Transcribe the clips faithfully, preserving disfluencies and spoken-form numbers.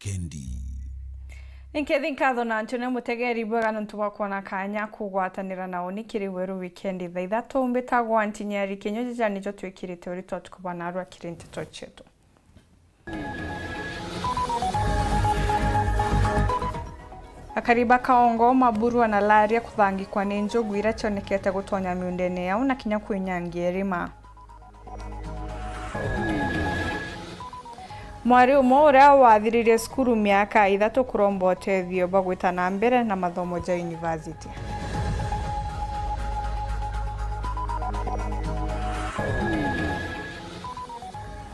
Wikendi. Ninkethi nkatho na ntune mutegeri bwega nontu bwa kwona kanya kugwatanira na uni kiri Weru Wikendi thaa ithatu. Mbitagwa Ntinyeri Kinyo, jaja nijo twikirite uritwa tukubana arua kiri nteto cietu. Akari ba Kaongo, Maburwa na Laria kuthangikwa ni njogu iria cionekete gutonya miundene yao na kinya kwinyangia irima. Mwari umwe uria wathiririe cukuru miaka ithatu kuromba utethio bwa gwita na mbere na mathomo ja university.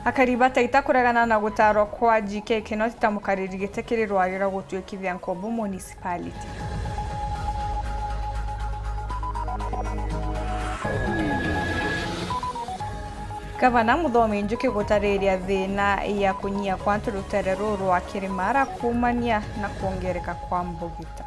Akari ba Taita kuregana na gutaarwa kwa G K Kinoti ta mukariri giti kiri rwari rwa gutuikithia Nkombo Municipality. Gavana Muthomi Njuki gutariria thina ya kunyia kwa antu rutere ruru rwa Kirimara kuumania na kwongereka kwa mbugita.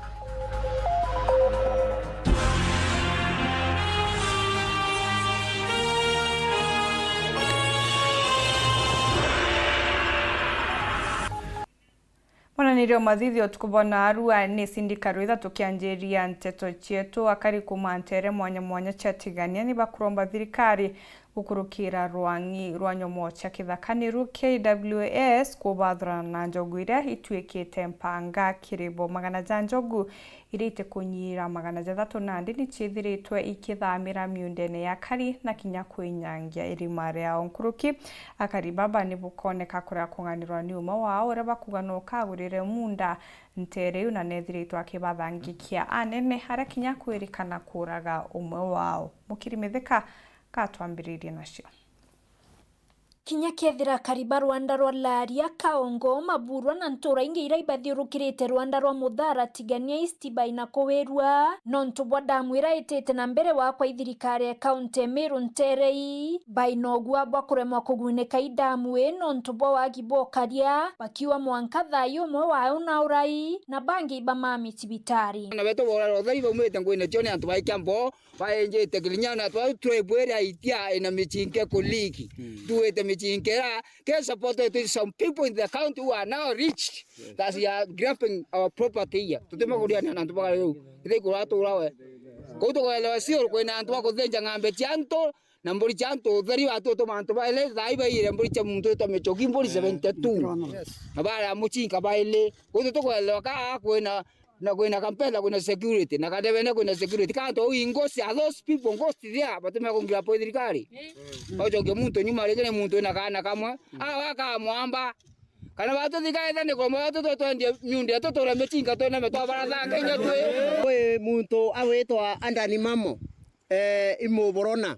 Mwananirio mathithi utuku bwa naarua ni sindikaro itha tukianjiria nteto cietu. Akari kuma ntere mwanya mwanya cia Tigania ni bakuromba thirikari gukurukira rwang'i rwa nyomo cia kithakaniru K W S kubathurana na njogu iria ituikite mpanga kiri bo. Magana ja njogu iria itikunyiira magana jathatu nandi ni ciithiritwe ikithamira miundene ya akari na kinya kwinyangia irima riao. Nkuruki, akari baba ni bukoneka kuria kung'anirwa ni umwe wao uria bakuga no kagurire munda ntere iu na nethiritwe akibathangikia anene aria kinya kwirikana kuraga umwe wao. Mukiri Mithika, katwambiririe nacio. Kinya kethira akari ba rwanda rwa Laria, Kaongo, Maburwa na ntura ingi iria ibathiurukirite rwanda rwa Muthara, Tigania East, baina kuwirua nontu bwa damu iria itite na mbere wakwa i thirikari ya kaunti ya Meru nterei, baina ugua bwa kuremwa kugunika i damu ii nontu bwa wagi bwa ukaria, bakiuga mwanka thayu umwe wao na urai na bangi ibamami cibitari. Na betu borara utheri baumite nguine cio ni antu baikia mboo, baenjete kirinyana twa tribe area itia ina michinke kuliki. Mm. Tuwete michinke ya ke supported with some people in the county who are now rich. Yes. That they are grabbing our property here. Tutima kuriania na antu baga riu. Ithai kuratura we. Kuu tukwelewa sio kwina antu bakuthenja ng'ombe cia antu na mburi cia antu utheri watu utuma antu baile thai baire mburi cia muntu witwa Michoki mburi seventy two. Yes. Na bara muchinka baile. Kuu tukwelewa ka kwina na kwina kampela kwina security, na kadebene kwina security. Kantu uu ingo cia those people, ghost there, batumia kungira po thirikari. Ochoke muntu nyuma rege ni muntu ina kana kamwe. Awa kamwamba. Kana batu thikaitha ni kwa batu twendie miundi yetu turia michinga twina metwa barathange inya twi. Kwi muntu awitwa Andani Mamo, eh, imuborona.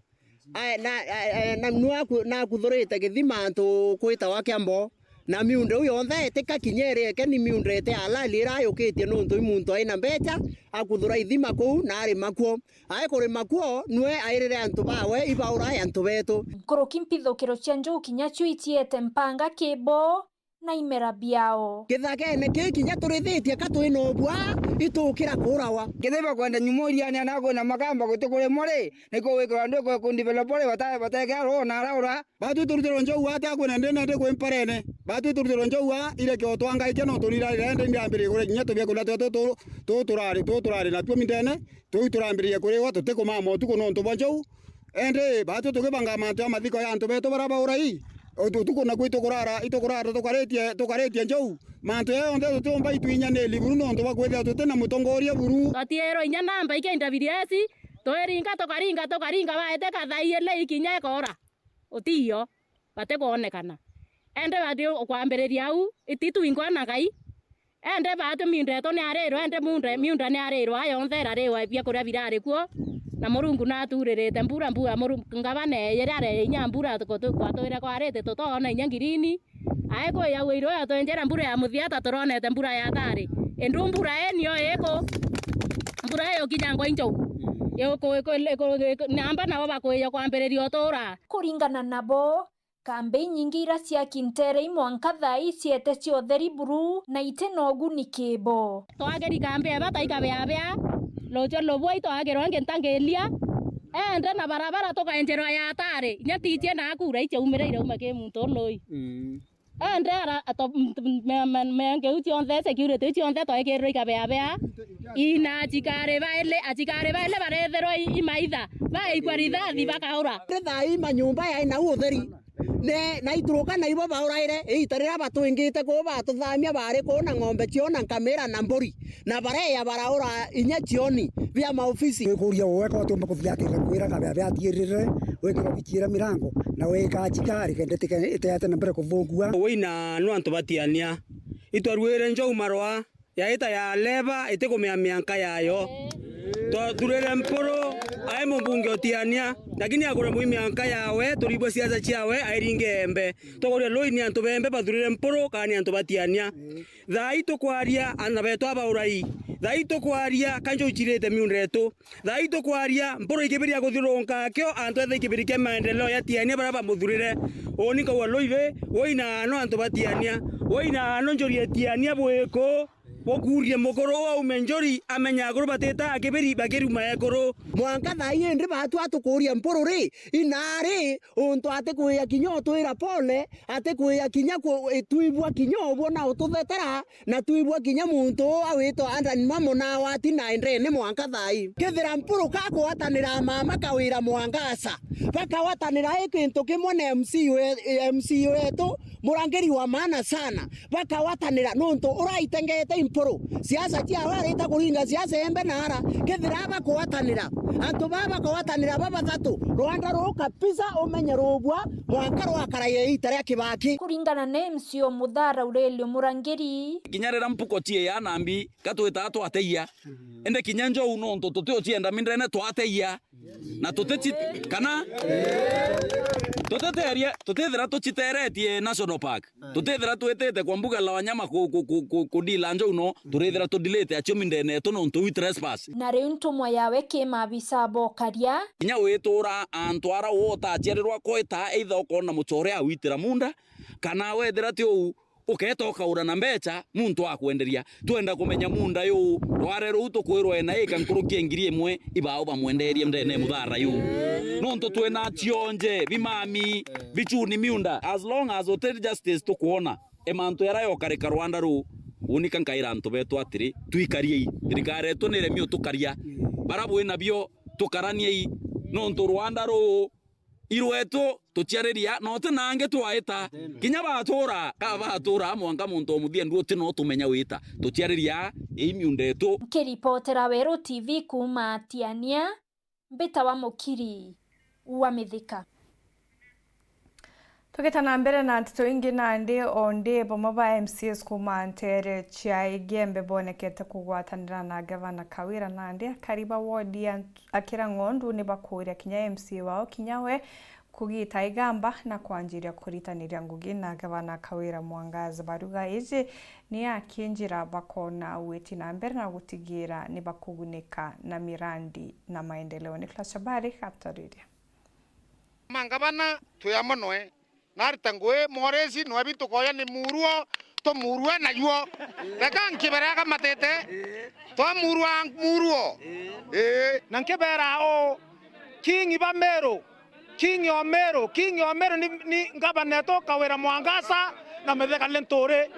Ae, na, ae, ae, na nwa aku-, nakuthurite githima antu kwitawa Kiambo, na miunda iu yonthe itika kinya irieke ni miunda iti halali ira ayukitie nontu i muntu aina mbecha, akuthura ithima kuu na arima kuo. Ae kurima kuo, nwe airire antu bawe ibaura antu betu. Nkuruki mpithukiro cia njuki kinya cio iciete mpanga kibo, na imera biao. Githakene kii kinya turithitie ka twina ubua, itukira kurawa. Kethira bakwenda nyuma iriania na kwina makamba guti kurimwa ri, niko wikirwa andu ku develop ri bata-, batekea rona araura. Batwi turutirwe njou ati akwina ndene ndi kwi mparene. Batwi turutirwe njou a ireke utwangaikia no turirarira ende ndiambiririe kuria kinya tubia kuria twetu tu, tu turari, tu turari natuo mindene, tuu turambiririe kuriwa tutikumama utuku nontu bwa njou. Indi baatwi tukibanga mantu ja mathiko ya antu beetu baria baura ii, utu-, utuku naku itukurara, itukurara tukaritie, tukaritie njou. Mantu jaja jonthe tutiumba itwinyaniri buru nontu bwa kwithirwa tuti na mutongoria buru. Twatierwa inya namba ikienda biriesi, twiringa tukaringa, tukaringa, baete ka thaa ili ikinya ikoora. Utiyo, batikwonekana. Indi bati ukwambiriria au, ititwingwa na Ngai. Ende baatwi miunda yetu ni arirwe, ende miunda, miunda ni arirwe, a yonthe irarirwa, biakuria birari kuo, na Murungu naturirite mbura, mbura, Murungu, ngavana eeyire areeja inya mbura, tuko-, tu-, kwatwire kwarite tutoona inya ngirini. Ae kwi ya wiro yatwenjera mbura ya muthia, ta turonete mbura ya tari. Indu mbura ii niyo iku, mbura ii yukinyangwa i njou. Iku-, iku-, iku-, iku-, namba nabo bakwija kwambiriria utura. Kuringana nabo, kambi inyingi iria ciaki ntere i mwanka thaa ii ciete cia utheri buru na iti na uguni kibo. Twageri kambi eba taikabeabea, rucio rubua itwagirwa ingi ntangiria, ende na barabara tukaenjerwa ya atari, inya tiitie na akura icia umire irauma ki muntu uu nui. Mm. Ende ara ato-, m-, m-, me-, me-, mengeu cionthe, security iu cionthe twaikirwe ikabeabea. Ina achikari baili, achikari baili barethirwa i-, imaitha, baikwa rithathi, bakaura. Ri thaa ii manyumba yai nau utheri. Ne, na ituruka na ibo bauraire, iita riria batwingite kuu batuthamia bari kuu na ng'ombe ciao na nkamira na mburi, na bareya baraura inya cioni bia maofisi. Wikuria uwe ko tumba kuthiatirira kwira kabea biatiirire, wikira bichiira mirango, na wika achikari kende tike-, iteete na mbere kuthungua. Wina no antu batiania. Itwarwire njou marwa, yaita ya leba itikumea mianka yayo. Twathurire Mpuru ai mumbunge utiania, lakini agure mwi mianka yawe, turibwe siasa ciawe, airinge embe. Tukuria lui ni antu bembe bathurire Mpuru, kana ni antu batiania? Thaa ii tukwaria, ana betu abaurai. Thaa ii tukwaria, kanjo uchirite miunda yetu. Thaa ii tukwaria, Mpuru ikibiria kuthirunka akio, antu etha ikibiri kia maendeleo ya tiania baria bamuthurire. Uni nkauga lui ri, wina ano antu batiania. Wina ano njuri etiania bwiku. Bukurie mukuru uu aume njuri, amenya akuru batita akibiri bakiruma ekuru. Mwanka thaa ii indi batu atukuria Mpuru ri, inari untu atikwia kinya utwira pole, atikwia kinya ku-, itwibua kinya ubwo na ututhetera, na twibua kinya muntu uu awitwa Adan Mamo na awati na endene mwanka thaa ii. Kethira Mpuru kakwatanira mama Kawira Mwangaza, bakawatanira i kintu kimwe na M C A we-, M C A wetu, murangiri wa maana sana, bakawatanira nontu uraitengete Mpuru. Siasa ciawe arita kuringa siasa embe na ara, kethira bakwatanira, antu baa bakwatanira babathatu, rwanda ruu kabisa umenye rubua mwanka rwakara iita ria Kibaki. Kuringana na M C A Muthara Aurelio Murangiri. Kinya riria mpuko ciiya na mbi, gatwitaa twateia. Indi kinya njou nontu tutiucienda mindene twateia. Na tutici-, kana tutiteria, tutithira tuciteretie National Park. Tutithira twitite kwa mbuga la wanyama ku, ku, ku, ku, kudila njou no, turithira tudilite acio mindene yetu nontu wi trespass. Na riu ntumwa yawe ki maabisa bokaria. Kinya witura antu ara utaciarirwa kwita, either ukona mucore awitira munda, kana wethira ti uu, ukeeta ukaura na mbecha, muntu akwenderia. Twenda kumenya munda yu, rware ruu tukwirwa ena ika nkuruki ya ngiri imwe, ibao bamwenderie ndene muthara yu. Nontu twina cionje, bimami, bichuni miunda. As long as utiri justice tukwona, e mantu yara yokarika rwanda ruu, unika nkaira antu betu atiri, twikariei. Thirikari yetu niremi utukaria. Bara bwina bio, tukaraniei. Nontu rwanda ruu, irwetu tuciariria, na uti nangi twaita. Kinya batura, ka batura, mwanka muntu o muthiendu uti no tumenya wita. Tuciariria, ii miunda yetu. Nkiripotera Weru T V kuuma Tiania, mbitawa Mukiri wa Mithika. Tugita na mbere na nteto ingi, nandi o ndi bamwe ba M C As kuuma nteere cia Igembe bonekete kugwatanira na Gavana Kawira, nandi akari ba wodi ya Akira Ng'ondu ni bakuuria kinya M C A wao kinya we kugita igamba na kwanjiria kuritaniria ngugi na Gavana Kawira Mwangaza. Baruga iji ni aki njira bakona witi na mbere na gutigira ni bakugunika na mirandi na maendeleo. Nicholas Shabari atariria. Mangavana twi amwe noe. Narita ngui, Moresi, nwebi tukoya ni muruo, tumurue najuo. Reka nkibere akamatite, twamurua muruo. Ii. Na nkibera uu, King ba Meru, King o Meru, King o Meru ni, ni ngavana etu Kawira Mwangaza na Mithika Linturi.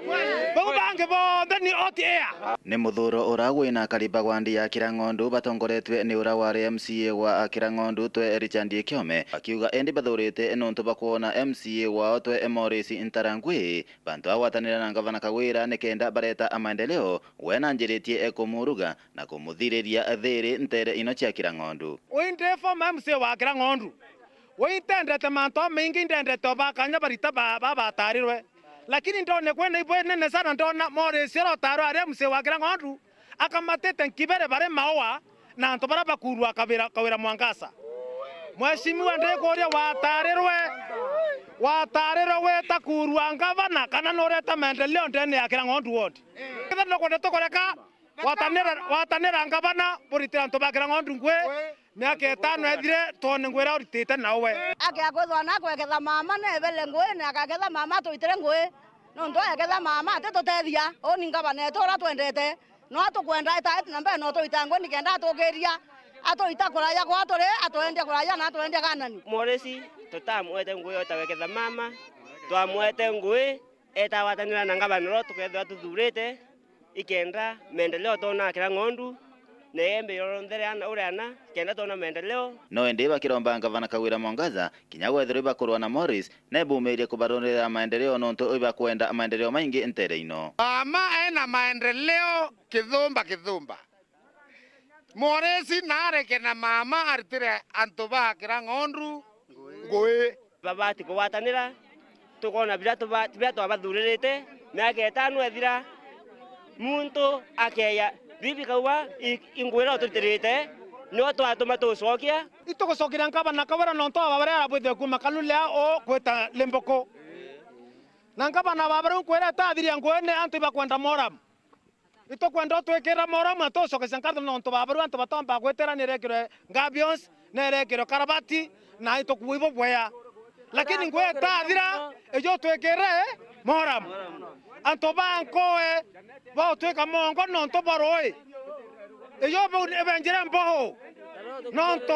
Bau bangi bonthe ni hot air. Ni muthuuro ura wina akari ba wandi ya Kirang'ondu batongoretue ni ura wari M C A wa Kirang'ondu twe Richard Kiome, bakiuga indi bathurite nontu bakwona M C A wao twe Maurice Ntarangwi, bantu agwatanira na ngavana Kawira nikenda bareta amaendeleo, we nanjiritie kumuruga na kumuthiriria thiri ntere ino cia Kirang'ondu. Ui ndi former M C A wa Kirang'ondu. Ui ntendete mantu jamaingi, indendete o bakanya barita ba, ba batarirwe. Lakini ndone kwina ibwe nene sana, ndona Morris ura utarwe ari M C A wa Kirang'ondu, akamatite nkibere bari maua na antu baria bakurua Kawira, Kawira Mwangaza. Mheshimiwa, ndikuria watarirwe, watarirwe wita kurua ngavana kana nureta maendeleo ndene ya Kirang'ondu ward? Kethira nukwenda tukureka, gwatanira, gwatanira ngavana, buritire antu ba Kirang'ondu ngui, miaka itano ithire, twone ngui iria uritite na uwe. Akia kwithwa na akwegetha mama, nebele ngui, na akagetha mama, atwitire ngui. Nontu aegetha mama, atitutethia. Uu ni ngavana etu uria twendete. No atukwenda eta, eta na mbere, no twita ngui nikenda atukiria. Atwita kuraya kwa turi, atwendia kuraya na atwendia kanani. Moresi, tutamwete ngui, otawegetha mama, twamwete ngui, Etagwatanira na ngavana uria tukethirwa tuthuurite, ikenda maendeleo twona akira ng'ondu, na Igembe yonthe ria ana, uria ana, kenda twona maendeleo. No indi bakiromba ngavana Kawira Mwangaza kinya gwethirwa ibakurwa na Morris, na ibumiirie kubarunirira maendeleo nontu ibakwenda maendeleo maingi ntere ino. Mama ena maendeleo kithumba kithumba. Moresi naareke na mama aritire antu ba kira ng'ondu ngui. Babati kugwatanira, tukona biria tuba-, biria twabathuririte, miaka itano ethira, muntu akeya, bibi kauga, i-, ingwira ututirite, nio twatuma tucokia. Itugucokeria ngavana Kawira nontu wa baria arabwithire kuuma Kalule au gwita Limbuku. Na ngavana wa baria nkwira itathiria ngui ni antu ibakwenda Moram. Itukwenda utwikirira Moram, na tucokecia nkatho nontu babaru antu batomba gwitira ni irekirwe gabions, na irekirwe karabati, na itukuigua ibubwea. Lakini ngui itathira, ijo utwikirire Moram. Antu ba Nkoe bautwika mongo nontu bwa rui. Ijo bau ibenjire mboho. Nontu,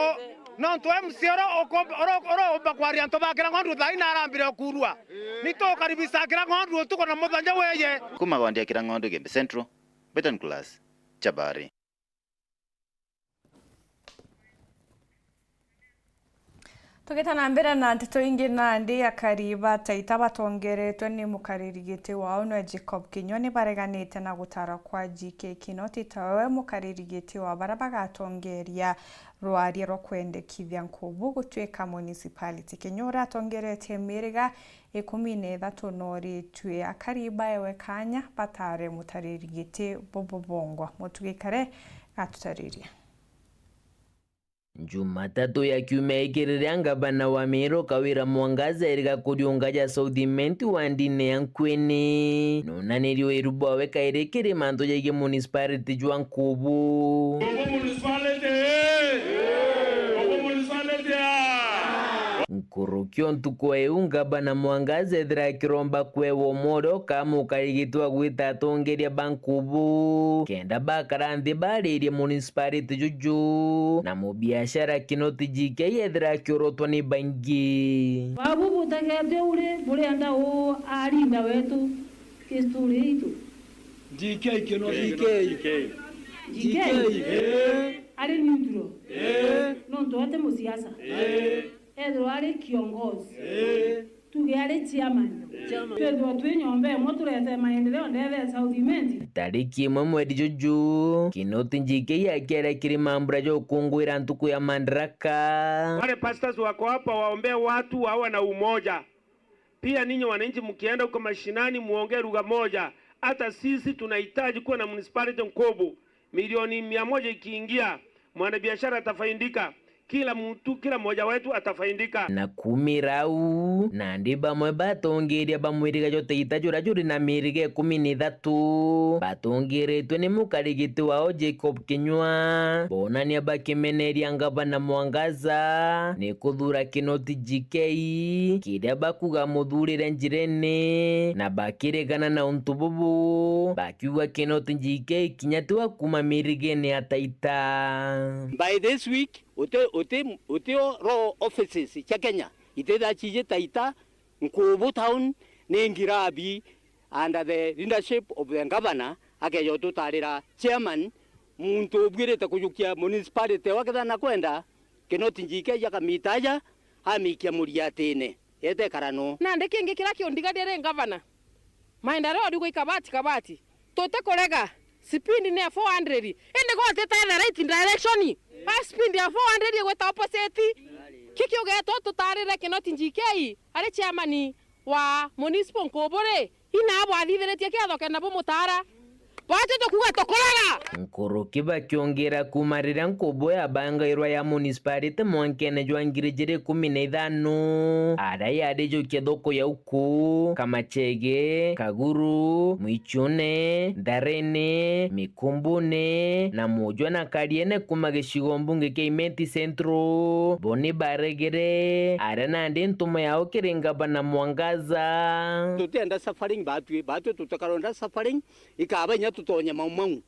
nontu M C A oro uko-, oro, oro umba kwaria antu ba kira ng'ondu thaa ina arambire ukurua. Ni tukaribisa kira ng'ondu utuku na muthenya weye. Kuma gwa ndia kira ng'ondu Igembe Central, Beton Class, Chabari. Tugita na mbere na nteto ingi, nandi akari ba Taita batongeretwe ni mukariri giti wao nwe Jacob Kinyua ni bareganite na gutara kwa G K Kinoti tawe mukariri giti wa baria bagatongeria rwaria rwa kwendekithia Nkubu gutwika municipality. Kinyua uria atongeretie miriga ikumi na ithatu nooritue akari baewe kanya batare mutariri giti bububongwa. Mutugikare gatutaririe. Jumatatu ya kiumia giki riria ngavana wa Meru Kawira Mwangaza eriga kuriunga ja South Imenti wandine ya Nkwini, nonanirie wiru bwawe kairi kiri mantu jagie municipality jwa Nkubu. Nkubu municipality, eh! Nkubu municipality, ah! Nkuruki o ntuku ya iu, ngavana Mwangaza ethira akiromba kwewa umore ukamukari giti wa gwita atongeria ba Nkubu, kenda bakara nthi baririe municipality juju, na mubiashara Kinoti G K ethira akiorotwa ni baingi. Babu butegete uri burienda uu arinda wetu history itu. G K Kinoti. G K. G K. G K. Eh. Ari neutral. Eh. Nontu ati musiasa. Eh. Ethirwa ari kiongozi. Ii. Tuge ari chairman. Chairman. Twithirwa twi nyomba imwe turete maendeleo ndethe ya South Imenti. Tariki imwe mweri juju, Kinoti G K akiaria kiri mambura ja gukunguira ntuku ya Madaraka. Wale pastors wako hapa waombee watu wawe na umoja. Pia ninyi wananchi mkienda huko mashinani muongee lugha moja. Hata sisi tunahitaji kuwa na municipality Nkubu. Milioni mia moja ikiingia, mwanabiashara atafaidika, kila mtu, kila mmoja wetu atafaidika. Na kumira au, nandi bamwe batongeria ba mwiriga jwa Taita juria juri na miriga ikumi na ithatu, batongeretwe ni mukarigiti wao Jacob Kinyua, bonania bakimeneria ngavana Mwangaza ni kuthura Kinoti G K, kiria bakuga muthurire njirene, na bakiregana na untu bubu, bakiuga Kinoti G K kinya tiwa kuuma mirigene ya Taita. By this week, uti, uti, uti o law offices cia Kenya itithaa ciiji Taita, Nkubu town ni ngirabi under the leadership of the governor, akeja ututarira chairman, muntu ubwirite kujukia municipality wa kethira na kwenda, Kinoti G K akamita aja, amikia muriatine, yete karano. Nandi kingi kiria kiundigaria ri ngavana, maendeleo riu gwi kabati kabati. Tutikurega, speed ni ya four hundred, indi gutite the right direction. A speed ya four hundred igwita opposite. Kiki ugetwa tutarire Kinoti G K ari chairman wa municipal Nkubu ri, ina bwathithiritie kiatho kenda bumutara. Bwati tukuga tukurega. Nkuruki bakiongera kuuma riria Nkubu yabangairwa ya municipality mwankene jwa ngiri ijiri ikumi na ithano, aria yarijukia thoko ya uku, Kamachege, Kaguru, Mwichune, Ntharene, Mikumbune, na Mujwa na Kariene kuuma gicigo mbunge kia Imenti Central, bo ni baregere, aria nandi ntumo yao kiri ngavana Mwangaza. Tutienda suffering batwi, batwi tutikaronda suffering, ikaba inya tutonye mau mau.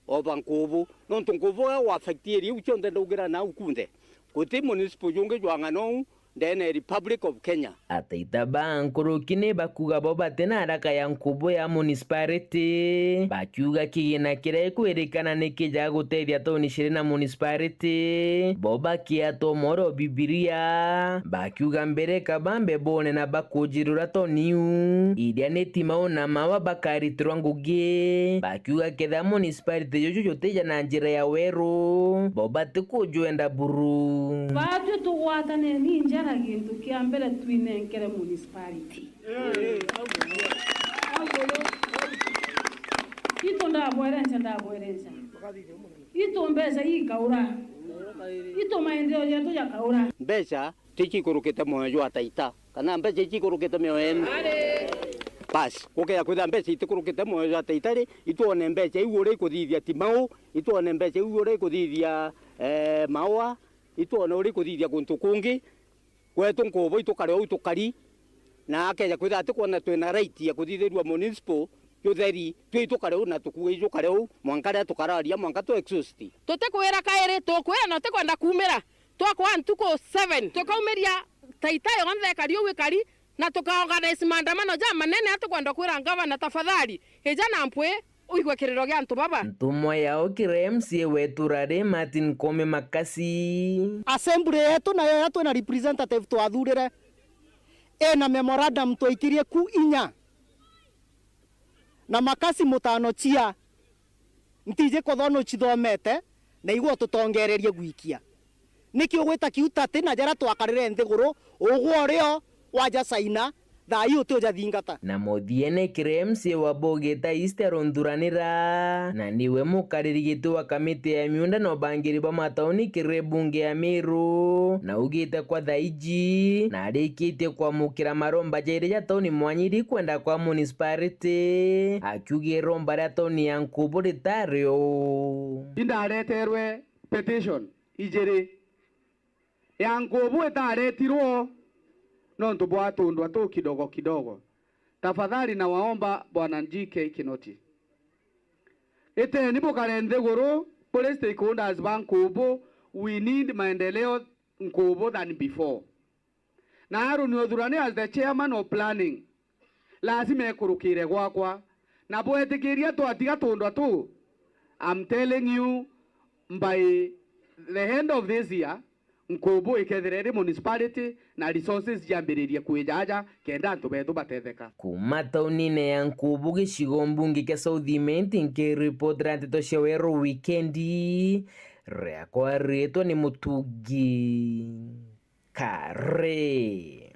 Oba Nkubu, nontu Nkubu wa affect area iu cionthe ndaugira nau kunthe. Guti municipal jungi jwa ng'ana uu, ndene ya Republic of Kenya. Ataita ba nkuruki ni bakuga bo bati na haraka ya nkubu ya municipality, bakiuga kigina kiria ikwirikana ni kija gutethia tauni ciri na municipality, bo bakiatwa moro Bibilia, bakiuga mbere kabambe bone na bakujirura tauni iu, iria ni Timau na Maua bakaritirwa ngugi, bakiuga kethira municipality juju jutija na njira ya weru, bo batikujwenda buru. Baatwi tugwatane ni njara gintu kia mbere twinenkere municipality. Itu ndabwerenca, ndabwerenca. Itu mbeca ikaura. Itu maendeleo jetu jakaura. Mbeca ti cikurukite mwoyo jwa Taita, kana mbeca ici ikurukite mioyo yenu? Basi, gukeja kwithira mbeca itikurukite mwoyo jwa Taita ri, itwone mbeca iu uria ikuthithia Timau, itwone mbeca iu uria ikuthithia, eh, Maua, itwone uria ikuthithia guntu kungi. Gwetu nkubu itukare uu tukari, na akeja kwithira atikwona twina right ya kuthithirua municipal jutheri, twi itukare uu na tukuue ijukare uu, mwanka riria tukararia, mwanka tu exhaust. Tutikwira kairi, tukwira na utikwenda kuumira. Twakwa ntuku seven, tukaumiria Taita yonthe ikari uu ikari, na tukaorganize maandamano jamanene, atikwenda kwira ngavana, tafadhali, ija na mpwi, uigue kiriro gia antu baba. Ntumwa yao kiri M C A wetu rari Martin Koome Makasi. Assembly yetu nayo iria twina representative twathurire, ina memorandum twaikirie ku inya na makasi mutano cia. Ntiji kuthona ucithomete, na igwe ututongererie gwikia. Niki ugwita kiu tati na jaria twakarire nthiguru, ugwe urio wajacaina, thaa ii uti ujathingata? Na muthiene kiri M C A wa Bogita East arunthuranira, na niwe mukariri giti wa kamiti ya miunda na ubangiri bwa matauni kiri bunge ya Meru, na ugite kwa thaa iji, na arikitie kwamukira maromba jairi ja tauni mwanya iri kwenda kwa municipality, akiuga iromba ria tauni ya Nkubu ritari uu. Indareterwe petition ijiri. Ya Nkubu itaretirwo nontu bwa tundwa tu kidogo kidogo. Tafadhali nawaomba Bwana G K Kinoti, iteni bukare nthiguru buri stakeholders ba Nkubu, we need maendeleo Nkubu than before. Na Aaron Othurani as the chairman of planning, lazima ekurukire gwakwa. Na bwetikiria twatiga tundwa tu, I'm telling you, by the end of this year, Nkubu ikethira iri municipality na resources ciambiririe kwija aja kenda antu betu batetheka. Kuma taunine ya Nkubu, gicigo mbunge kia South Imenti, nkiripotera nteto cia Weru Wikendi, riakwa riitwa ni Mutungi Kare.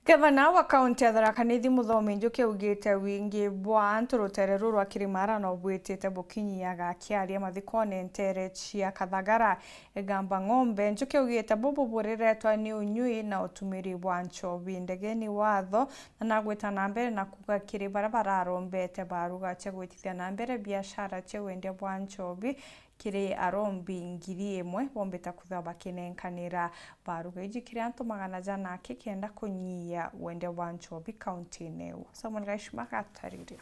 Gavana wa kaunti ya Tharaka Nithi Muthomi Njuki augite wingi bwa antu rutere ruru rwa Kirimara no bwitite bukinyiaga. Akiaria mathikone ntere cia Kathagara, Igamba Ng'ombe, Njuki augite bubu buriretwa ni unyui na utumiri bwa nchobi ndegeni watho, na nagwita na mbere na kuuga kiri baria bararombete baruga cia gwitithia na mbere biashara cia wendia bwa nchobi, kiri arombi ngiri imwe bombite kwithirwa bakinenkanira baruga iji kiri antu magana jana aki kenda kunyia wendia bwa nchobi kauntine iu. Simon Gaishima agatariria.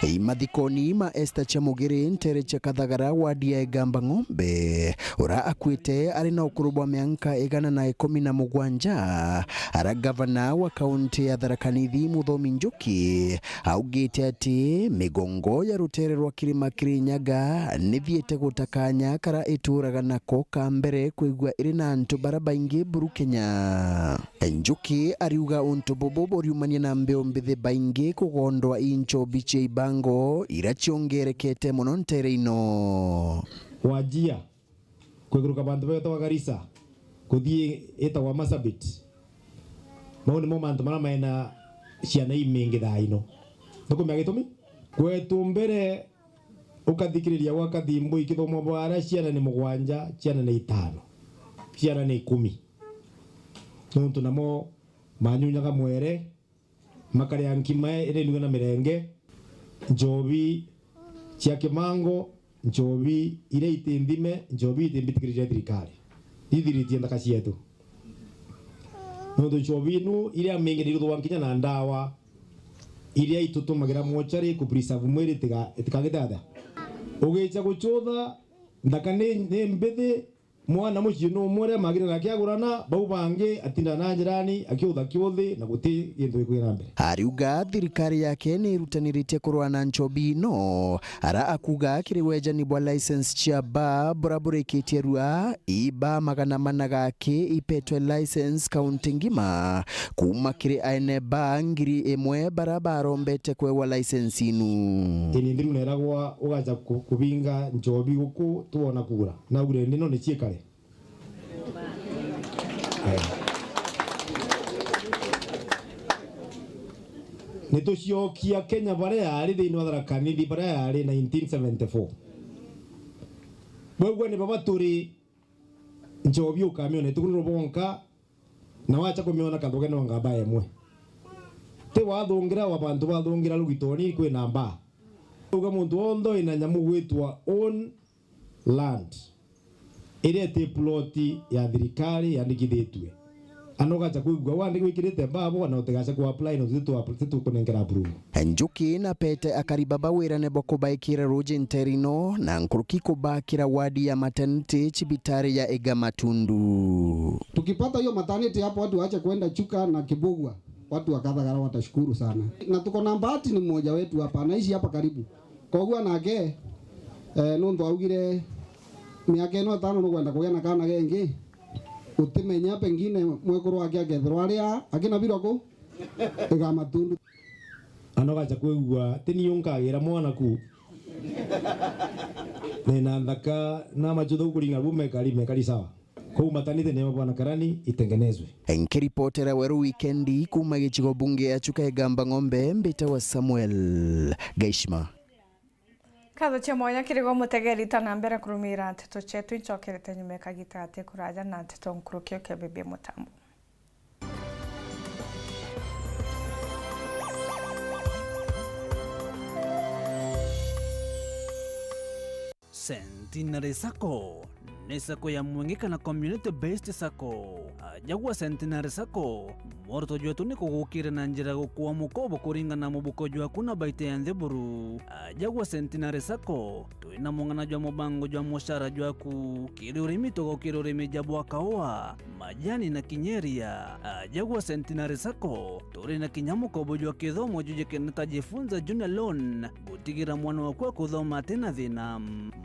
Ei, mathikoni ma Esther Chamugiri, ntere cia Kathagara, wadi ya Igamba Ng'ombe, ura akuite ari na ukuru bwa mianka igana na ikumi na mugwanja, ara gavana wa kaunti ya Tharaka Nithi Muthomi Njuki augite ati migongo ya rutere rwa kirima Kirinyaga nithiite guta kanya kara ituraga nako ka mbere kwigua iri na antu bara baingi buru Kenya. Njuki ariuga untu bubu buriumania na mbeu mbithi baingi kugondwa i nchobi cia ibango ira ciongerekete mono ntere ino. Wajia kwiguruka bantu betagwa Garissa, kuthii itagwa Marsabit. Mau nimo mantu maria maina ciana imingi thaa ino. Nukumenya gitumi? Kwetu mbere, ukathikiriria gwa Kathimbo ikithomwa bwara, ciana ni mugwanja, ciana ni itano, ciana ni ikumi. Nontu namo manyunyaga mwere, makaria nkima iria inuga na mirenge, nchobi cia kimango, nchobi iria iti nthime, nchobi iti mbitikiriria thirikari. Ithiritie nthaka cietu. Nontu nchobi inu iria mingi ni iruthagwa nkinya na ndawa iria itutumagira mochari ku preserve mwiri itiga-, itikagite atia. Ugicha guchutha, nthaka ni, ni mbithi, Mwana mucii numwe uria magire nake agurana, bau bangi atinda na njirani akiutha kiuthi na guti gintu gikuthii na mbere. Ariuga thirikari yake ni irutaniritie kurwa na nchobi ino, ara akuga kiri wejani bwa license cia baa bura burikitie rua, i baa magana mana gaki ipetwe license kaunti ngima, kuma kiri aene baa ngiri imwe bara barombete kwewa license inu. Ini nthiru neragwa ugacha ku-, kubinga nchobi guku twona kura. Naugire ndino ni ciikare. Eh. Nituciokia Kenya baria yari thiini wa Tharaka Nithi baria yari nineteen seventy-four. Bwegua ni baba turi nchobi ukamiona itukuni rubonka, na wacha kumiona kathuge no ngamba emwe. Ti wathungira wa bantu bathungira rugitoni kwina mbaa. Uga muntu wonthe wina nyamu gwitwa own land iria iti plot ya thirikari yandikithitue. Ana ugacha kwigua wandi gwikirite mbabo na utigacha ku apply na titu-, titukunengera approve. Njuki na Pete akari baba wirane bwa kubaikira ruji nterino na nkuruki kubakira wadi ya maternity cibitari ya Iga Matundu. Tukipata hiyo maternity hapo, watu waache kwenda Chuka na Kibugwa, watu wa Kathagara watashukuru sana. Na tuko na bahati, ni mmoja wetu hapa, anaishi hapa karibu. Koguo nake, eh, nuntu augire miaka ino itano nukwenda kugia na kana gengi, utimenya, pengine mwekuru wake akethirwa ari aa, akina birwa ku Iga Matundu. Anogacha kwigua, ti ni unkagira mwana ku. Nina nthaka na machu thau kuringa bu mekari, mekari sawa. Kuu maternity ni bwana Karani itengenezwe. Nkiripotera Weru Wikendi kuma gicigo bunge ya Chuka Igamba Ng'ombe, mbitawa Samuel Gaishima. Nkatho cia mwanya kiri gwe mutegeri, ta na mbere kurumira nteto cietu, incokerete nyuma ya kagita gati kuraja na nteto nkuruki ukibimbia mutambo. Centenary Sacco ni sacco ya mwengi kana community based sacco. Aja gwa Centenary Sacco, mworoto jwetu ni kugukira na njira ya gukua mukobo kuringana na mubuko jwaku na baita ya nthiguru. Aja gwa Centenary Sacco, twina mung'ana jwa mubango jwa mucara jwaku. Kiri urimi, tugukira urimi ja bwa kaua, majani na kinya iria. Aja gwa Centenary Sacco, turi na kinya mukobo jwa kithomo jujikene ta Jifunza Junior Loan, gutigira mwana waku akuthoma atina thina.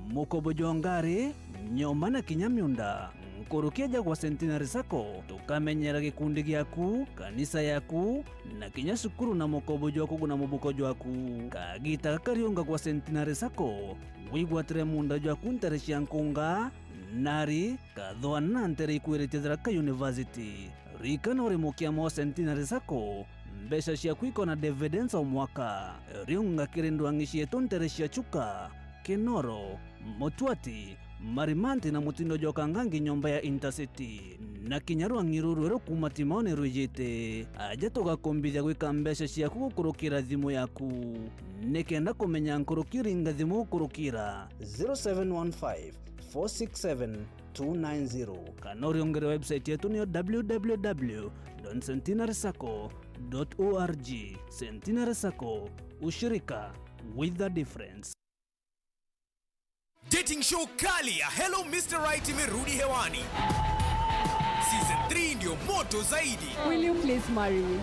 Mukobo jwa ngari, nyomba na kinya miunda. Nkuruki aja gwa Centenary Sacco, tukamenyera gikundi giaku, kanisa yaku, na kinya cukuru na mukobo jwa kuguna mubuko jwaku. Kagita gaka riunga gwa Centenary Sacco, wigwatire munda jwaku ntere cia nkunga, nari, kathwana na ntere ikwiritie Tharaka University. Ririkana uri mukiama wa Centenary Sacco, mbeca ciaku ikona dividends o mwaka. Riunga kiri ndwang'i cietu ntere cia Chuka, Kinoro, Mutwati, Marimanti na mutindo jwa Kangangi nyomba ya Intercity. Na kinya rwang'i ruru rweru kuma Timaoni rwijite. Aja tugakumbithia gwika mbeca ciaku gukurukira thimu yaku. Nikenda kumenya nkuruki, ringa thimu gukurukira zero seven one five, four six seven, two nine zero. Kana uriungire website yetu niyo w w w dot centenary sacco dot org. Centenary Sacco, ushirika with a difference. Dating show kali ya Hello Mister Right imerudi hewani. Season three ndio moto zaidi. Will you please marry me?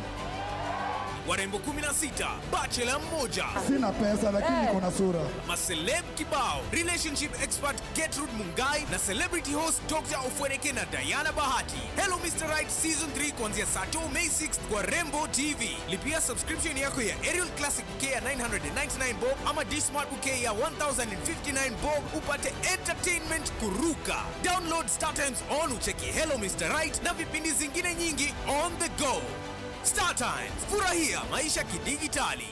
Warembo kumi na sita, bachelor mmoja. Sina pesa, lakini niko na sura. Maceleb kibao, relationship expert Gertrude Mungai na celebrity host Doctor Ofweneke na Diana Bahati. Hello Mister Right Season three kuanzia saa two May sixth kwa Rembo T V. Lipia subscription yako ya Aerial Classic Bouquet ya nine hundred and ninety-nine bob ama Dish Smart Bouquet ya one thousand and fifty-nine bob upate entertainment kuruka. Download StarTimes On ucheki Hello Mister Right na vipindi zingine nyingi on the go. StarTimes, furahia maisha kidijitali.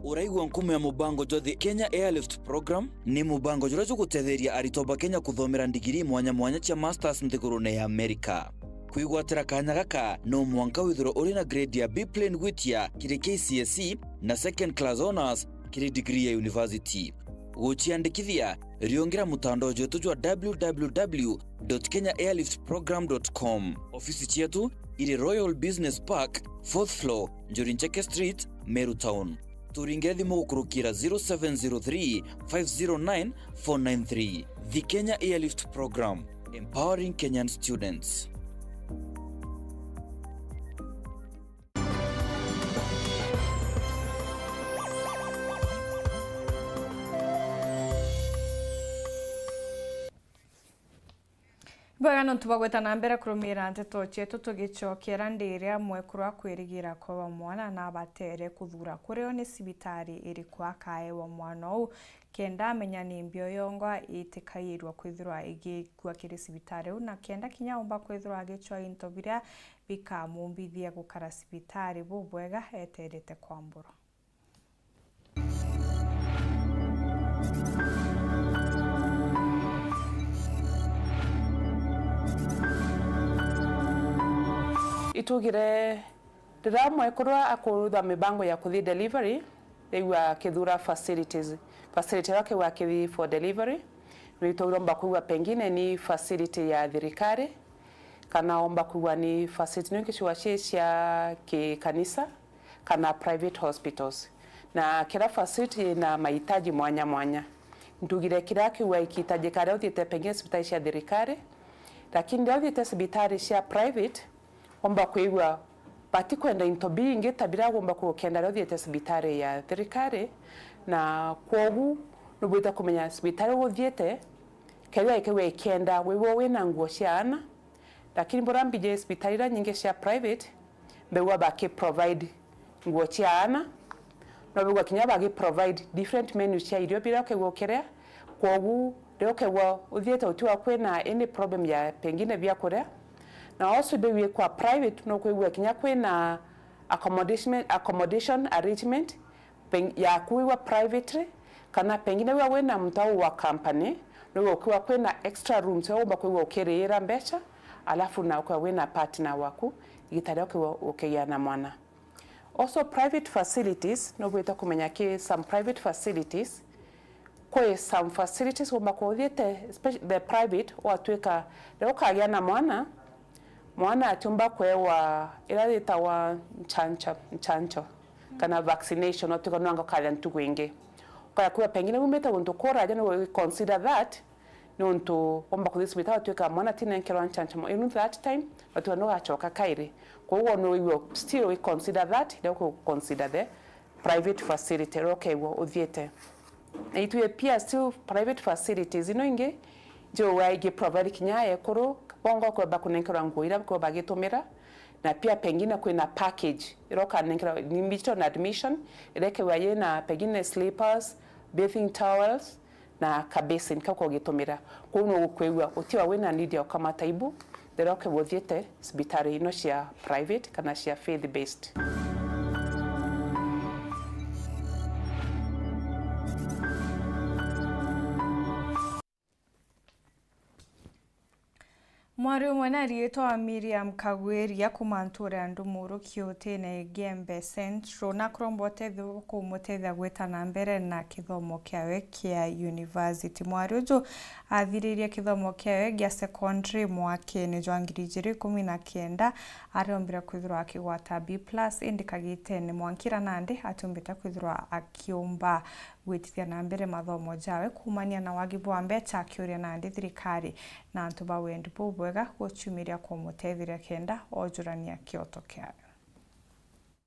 Uraigua nkumo ya mubango jwa the Kenya Airlift Program? Ni mubango juria jugutetheria aritwa ba Kenya kuthomera ndigiri mwanya mwanya cia masters nthigurune ya Amerika. Kwigwatira kanya gaka, no mwanka withirwe uri na grade ya B plain gwitia kiri K C S E na second class honours kiri degree ya university. Guciandikithia, riungira mutandao jwetu jwa w w w dot kenya airlift program dot com. Ofisi cietu iri Royal Business Park, fourth floor, Njuri Ncheke Street, Meru Town. Turingire thimu gukurukira zero seven zero three, five zero nine, four nine three. The Kenya Airlift Program, empowering Kenyan students. Bwega nontu bwa gwita na mbere kurumira nteto cietu, tugicokera ndiria mwekuru akwirigira kwa mwana na abatere kuthura kurio ni cibitari iriku akaewa mwana uu, kenda amenya ni mbio yongwa itikairwa kwithirwa igikua kiri cibitari uu, na kenda kinya umba kwithirwa agicwa into biria bikamumbithia gukara cibitari bubwega eterete kwamburwa. Itugire riria mwekuru akurutha mibango ya kuthi delivery, riu akithura facilities. Facility iria akigua akithi for delivery, nitugire omba kwigua pengine ni facility ya thirikari, kana omba kwigua ni facility ni gicua cia, cia kikanisa, kana private hospitals. Na kila facility ina mahitaji mwanya mwanya. Ndugire kila kiwa ikihitajika riria uthiite pengine cibitari cia thirikari, lakini riria uthiite cibitari cia private, omba kwigua batikwenda into bingi ta biria agomba kugukenda riria uthiite cibitari ya thirikari, na kwogu nubwite kumenya cibitari uguthiite, kethira ikigua ikienda wiwe wina nguo cia aana, lakini buria mbiji cibitari iria nyingi cia private, mbigua baki provide nguo cia aana, no bigua kinya bagi provide different menus cia irio biria ukigua ukiria. Kwogu riria ukigua uthiite utigwa kwina any problem ya pengine bia kuria, na also mbigua kwa private no kwigua kinya kwina accommodation, accommodation arrangement peng-, yaku wiwa privately, kana pengine wiwa wina muntu au wa company, niwe ukiwa kwina extra rooms, we umba kwigua ukiriira mbeca, alafu na ukiwa wina partner waku, igita riria ukiwa ukigia na mwana. Also, private facilities, no bwite kumenya ki some private facilities, kwi some facilities umba kuthiite, especially the private, watuika riria ukagia na mwana, mwana atiumba kwewa ira yitagwa nchancho, nchancho, kana vaccination, otiga no anga ukaria ntugu ingi. Ukaya kuga pengine umite guntu kuraja, ni wi consider that, niuntu womba kuthi cibitari, watuika mwana atinenkerwa nchancho mo-, in that time, watuika nugacoka kairi. Kwoguo no iwe still wi consider that, riria uku consider the private facility, riria ukeigua uthiite. Na itwi pia still private facilities ino ingi, njigua ingi provide kinya ekuru, bongo kweba kunenkerwa nguo iria kweba bagitumira, na pia pengine kwina package, iria ukanenkerwa, ni mbito na admission, iria ikegwa yina pengine slippers, bathing towels, na ka basin kau kogitumira. Kuu no ukwigua utiwa wina need ya ukamata ibu, riria ukegwa uthiite cibitari ino cia private kana cia faith based. Mwari umwe na riitwa Miriam Kagwiria kuuma ntuura ya Ndumuru Kiutine Igembe Central nakuromba utethio bwa kumutethia gwita na mbere na kithomo kiawe kia university. Mwari uju athiririe kithomo kiawe gia secondary mwakene jwa ngiri ijiri ikumi na kenda, ariombire kwithirwa akigwata B plus, indi kagitene mwankira nandi atiumbite kwithirwa akiumba gwitithia na mbere mathomo jawe kuumania na wagi bwa mbecha, akiuria nandi thirikari na antu ba wendi bubwega guciumiria kumutetheria kenda ojurania kioto kiawe.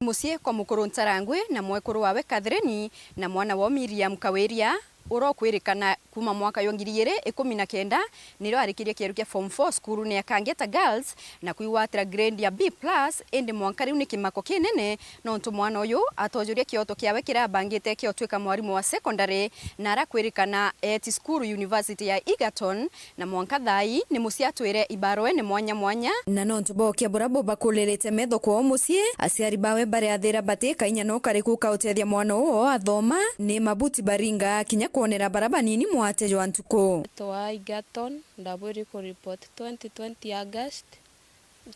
Mucii kwa mukuru Ntarangwi na mwekuru wawe Catherine na mwana wao Miriam Kawiria, uria ukwirikana kuuma mwaka jwa ngiri ijiri ikumi na kenda nirio arikirie kieru kia form four cukurune ya Kangeta Girls na kwigwatira grade ya B plus, indi mwanka riu ni kimako kinene nontu mwana uyu atojuria kioto kiawe kiria abangite kia utwika mwarimu wa secondary na arakwirikana eeti cukuru University ya Egerton, na mwanka thaa ii ni mucii atwire ibaruene mwanya mwanya. Na nontu bwa ukia buria bubakuririte metho kwao mucii, aciari bawe bariathira bati ka inya no kariku ka utethia mwana uu oo athoma, ni mabuti baringa kinya kwonera baria banini mwate jwa ntuku. Twa Egerton, ndabwiri ku report twenty twenty August,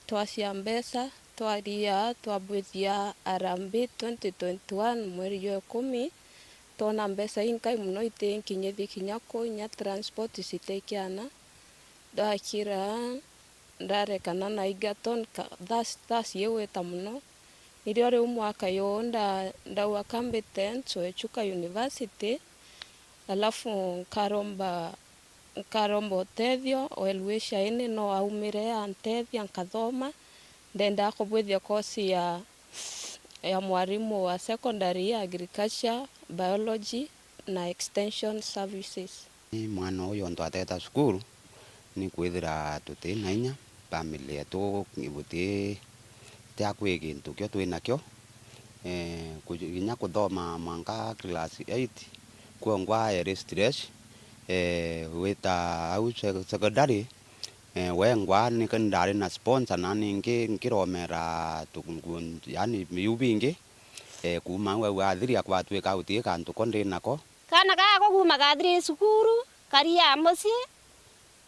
twacia mbeca, twaria, twabwithia harambee twenty twenty-one mweri jwa ikumi, twona mbeca inkai mono itinkinyithia kinya kuu, inya transport citikiana. Ndakira, ndarekana na Egerton, ka-, thaa, thaa ciigwita mono, Nirio riu mwaka yuu nda-, ndauga ka mbite ncwe Chuka University, alafu nkaromba, nkaromba utethio o Eluisha ini no aumire antethia nkathoma. Ndendaa kubwithia course ya, ya mwarimu wa secondary, agriculture, biology na extension services. Ni mwana uyu ontu ateta cukuru, ni kwithira tuti na inya, family yetu buti, tia kwi gintu kio twi nakio. Eh, ku-, kinya kuthoma mwanka class eight, kwongwa eri stress. Eh, wita au se-, secondary, eh, wengwa ni ndari na sponsor na ningi nkiromera tu-, ngu-, yani biu bingi. Eh, kuuma au au athiria kwatwika uti kantu ko ndi nako. Kaana gako kuuma kathiriri cukuru, karia mucii,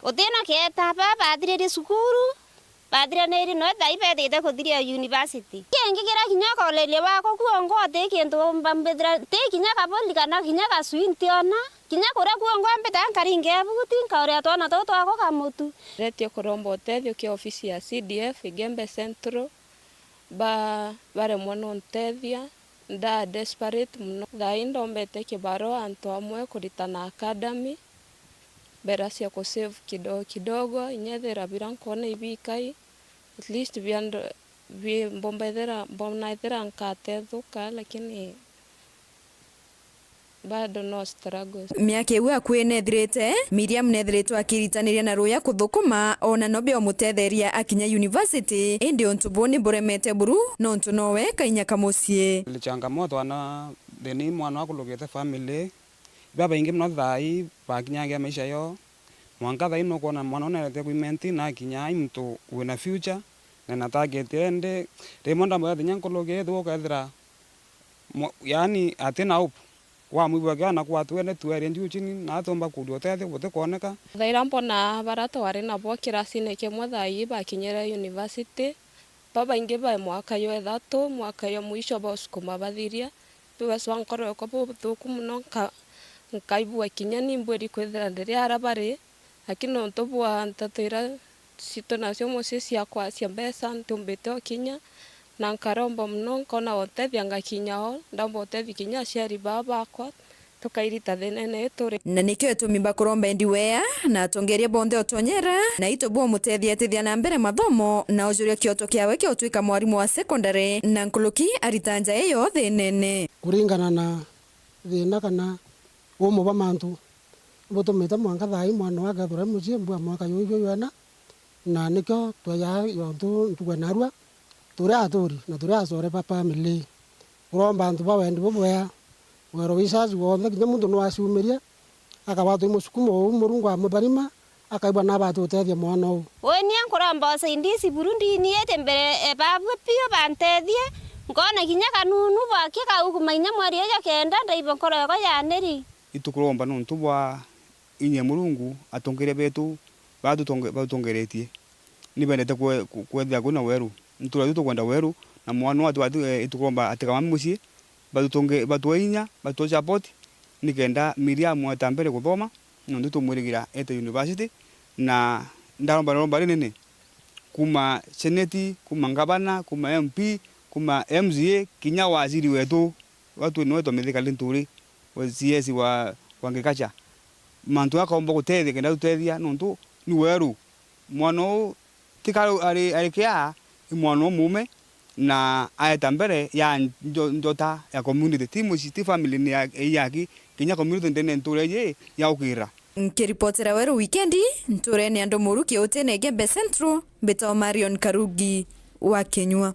utina keeta, ba bathiririe cukuru, bathiranirie no thaa ii beethite kuthiria university. Kingi kiria kinya ukoreria wako kuongwa uti kintu umba mbithira, ti kinya kaburi kana kinya gacui ntiona, kinya kuria kuongwa mbita nkaringa ibuti, nkauria twana tuu twakwa kamutu. Ndetie kuromba utethio kia ofisi ya C D F Igembe Central, ba-, baremwa no ntethia. Nda desperate mono. Thaa ii ndombete kibarua antu amwe kuritana academy, mbera cia ku save kidogo kidogo, inya ethira bira nkwona ibikai, at least bia ndo-, bi-, mbombethera, mbona ethira nkatethuka, lakini bado no struggles. Miaka iu akui nethirite, Miriam nethiritwe akiritaniria na ruya kuthukuma, ona no biomutetheria akinya university, indi untu buu ni buremete buru, nontu nowe kainya ka mucii. Ni changamoto ana, thina i mwana wakulukite family, babaingi mono thaa ii bakinyagia maisha yoo, mwanka thaa ii nukwona mwana unerete kuimenti na akinya ai muntu wina future, na ena target ende, rimwe ndamwira kinya nkuluki ithugu ukethira Mwa-, yaani, atina hope. Wamwigua akiona kwatwene tuere juu chini, na atomba kuria utethio butikwoneka. Thaira mbona bara twari nabo kirasine kimwe thaa ii bakinyire university. Babaingi ba mwaka yo ithatu, mwaka yo mwisho bausukuma bathiria. Biu baswa nkoro yakwa buthuku mono, nka-, nkaigua kinya ni mbwiri kwithira ndiri ara bari. Lakini nontu bwa nteto iria citwi nacio mucii cia kwacia mbeca, ntiumbite o kinya, na nkaromba mono, nkona utethia ngakinya o, ndomba utethia kinya aciari baa bakwa, tukairita thinene ii turi. Na nikio itumi bakuromba endi wea na atongeria bonthe utonyera, na itu bumutethia atithia na mbere mathomo, na ujuria kioto kiawe kia utwika mwarimu wa secondary, na nkuruki arita nja iyo thinene. Kuringana na thina kana umo bwa mantu, butumite mwanka thaa ii mwana wake athura mucii mbua mwaka juju jwena, na nikio tweja yontu ntugo narua turi aturi na turi acore ba family. Uromba antu ba wendi bubwea, wero wisaci wonthe, kinya muntu no aciumirie, akagwatwa i musukumo uu Murungu amutharima, akaigua naba atutethia mwana uu. Ui nie nkuromba usaidizi buru ndiniite mbere e babwe piu bantethie, nkona kinya kanunu bwaki kauguma inya mweri uju kenda ndaigua nkoro yakwa yaniri. Itukuromba nontu bwa inya Murungu atongeria betu baa tutonge-, batutongeretie. Ni bendete kwe-, ku-, kwethira kwina weru. Ntura tu tukwenda weru, na mwana watu atu-, eh, itukuromba atigama mucii, batutonge-, batue inya, batue support, nikenda Miriam eta mbere kuthoma, nontu tumwirigira ete university, na ndaromba iromba rinene kuma seneti, kuma ngavana, kuma M P, kuma M C A, kinya waziri wetu, watu niwe twamithika ri nturi, wa C S wa, wa agriculture. Mantu akaomba gutethia kenda tutethia, nontu ni weru. Mwana uu tika ari, ari kia, ni mwana umume, na aeta mbere ya njo-, njota ya community. Ti mucii, ti family ni ya, yaki, kinya community ndene ntura iji ya ukira. Nkiripotera Weru Wikendi, nturene ya Ndomuru kiutine Igembe Central, mbitagwa Marion Karugi wa Kinyua.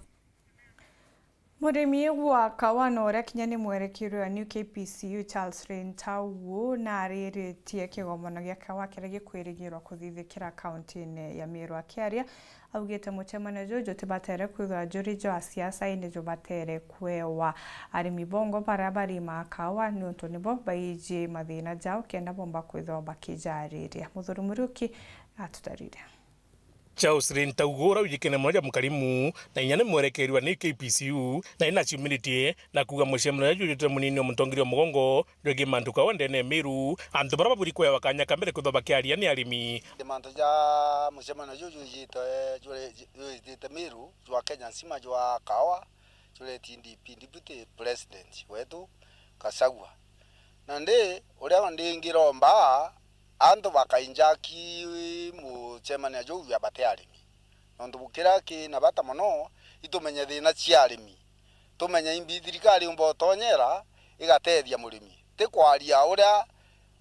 Murimi wa kawa na uria kinya ni mwerekeri wa New K P C U Charles Rintau nariritie kigomano gia kawa kiria gikwirigirwa kuthithikira kaunti-ini ya Meru. Akiaria, augite mucemanio juju jutibatere kwithirwa juri jwa siasa, indi jubatere kwewa arimi bongo baria barimaa kawa, niuntu nibo baiji mathina jao kenda bomba kwithirwa bakijariria. Muthuri Muriuki atutarire. Charles Rintau uria wijikene mono ja mukarimu, na inya ni mwerekeri wa New K P C U, na inaciumiritie na kuuga mucemanio uria jujutire munini wa mutongeria wa mugongo jwegii mantu kawa ndene ya Meru, antu baria baburi kwewa kanya ka mbere kwithirwa bakiaria ni arimi. Mantu ja mucemanio juju jwijite, juri-, jwijite Meru, jwa Kenya nzima jwa kawa, Juliet D P, Deputy President wetu Gachagua. Nandi uria ndingiromba antu bakainjaki mucemania juu ya bati arimi. Nontu bukira ki na bata mono, itumenye thina cia arimi. Tumenye imbi thirikari yumba utonyera igatethia murimi. Ti kwaria uria,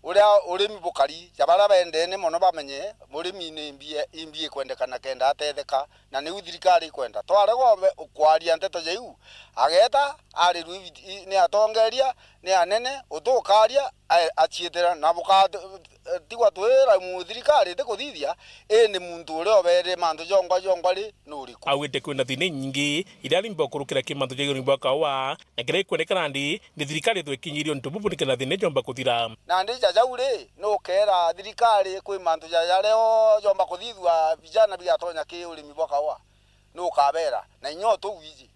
uria urimi bukari, ja baria bendene mono bamenye murimi ni imbi, imbi ikwendekana kenda atetheka, na niu thirikari ikwenda. Twarega ube-, kwaria nteto ja iu, ageta, arirwe ibi-, i-, ni atongeria, ni anene, utukaria, a-, aciitira, na buka-, tigwa twira mu thirikari itikuthithia, indi muntu uria ubeere mantu jongwa jongwa ri, nuriku? Augite kwina thina inyingi iria arimi bakurukira ki mantu ja urimi bwa kaua, na kiria gikwendekana ndi, ni thirikari itwekinyirie untu bubu nikenda thina ijomba kuthira. Nandi ja jau ri, nukeera thirikari kwi mantu ja, jaria o jomba kuthithua vijana bigatonya ki urimi bwa kaua? Nukabeera? Na inya utugwiji.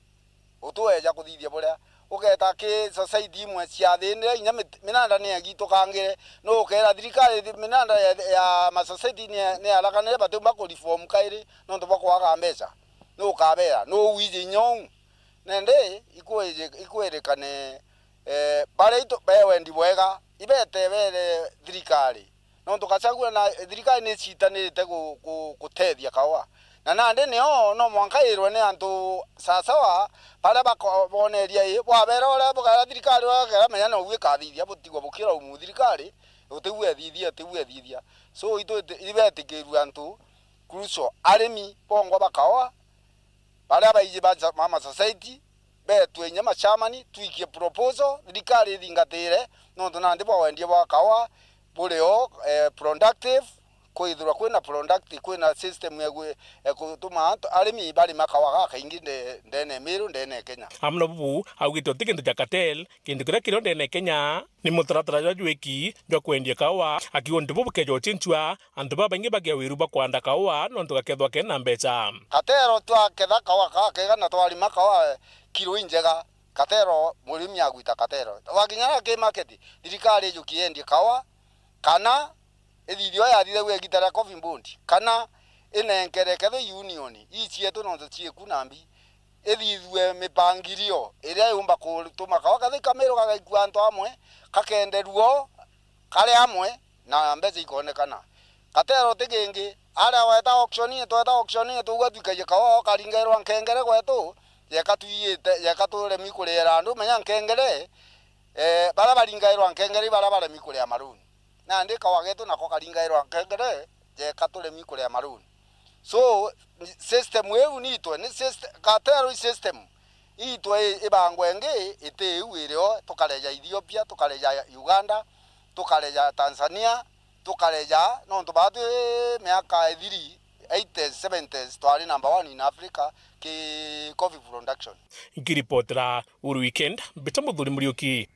Utueja kuthithia buria. Ugeeta ki society imwe ciathinire, inya mit-, minanda ni egitukangire. Nukeera thirikari thi-, minanda ya, ya ma society ni, ni araganire, batiumba ku reform kairi nontu bwa kwaga mbeca? Nukabeera? Nuwiji inya uu? Nandi ikwiji-, ikwirikane, eh, baria itu-, be wendi bwega, ibete bere thirikari. Nontu Gachagua na thirikari ni ciitanirite gu-, gu-, gutethia kaua. Na nandi nio no mwanka irwe ni antu sawasawa baria bako-, boneria ii, bwabera uria bugera thirikari, uria bugera menya nou ikathithia, butigwa bukira umu thirikari, utigwe ethithia, utigwe ethithia. So, itu iti-, ibetikirue antu crucial, arimi bongwa ba kaua, baria baiji ba ja-, Mama Society, betwe inya machamani, twikie proposal, thirikari ithingatire, nontu nandi bwa wendie bwa kaua buri o, eh, productive, kwithirwa kwina productive, kwina system ya gwi-, ya gutuma antu, arimi barima kaua gakaingi nde-, ndene ya Meru, ndene ya Kenya. Amwe na bubu, augite uti kintu ja cartel, kintu kiria kiri o ndene ya Kenya ni mutaratara jwa jwiki jwa kwendia kaua, akiuga untu buu bukeja ucinchua, antu babaingi bagia wiru bwa kwanda kaua nontu gakethwa kena mbeca. Katero twaketha kaua kakega na twarima kaua kiro injega, katero murimi agwita katero. Twakinya na ki market, thirikari ijukie yendie kaua, kana ithithio yathithagua igita ria Coffee Board, kana inenkere kethwe union ii cietu nontu cieku na mbi, ithithue mipangilio iria yumba kutuma kaua kethwe kamiru gagaikua antu amwe, kakenderua o kari amwe, na mbeca ikonekana. Katero ti kingi, aria weta auction, tweta auction, tugua twikagia kaua, ukaringairwa nkengere gwetu, yeka twiyite, yeka turemi kuriera andu, menya nkengere, eh, baria baringairwa nkengere, baria baremi kuria maruni. Nandi kaua getu nako karingairwa nkengere, yeka turemi kuria maruni. So, system iu niitwe, ni syst-, cartel system iitwe i-, ibangwe ingi iti iu irio, tukareja Ethiopia, tukareja Uganda, tukareja Tanzania, tukareja, nontu baa twi miaka ithiri, eighties, seventies, twari number one in Africa ki coffee production. Nkiripotera Uru Weekend, mbita Muthuri Muriuki.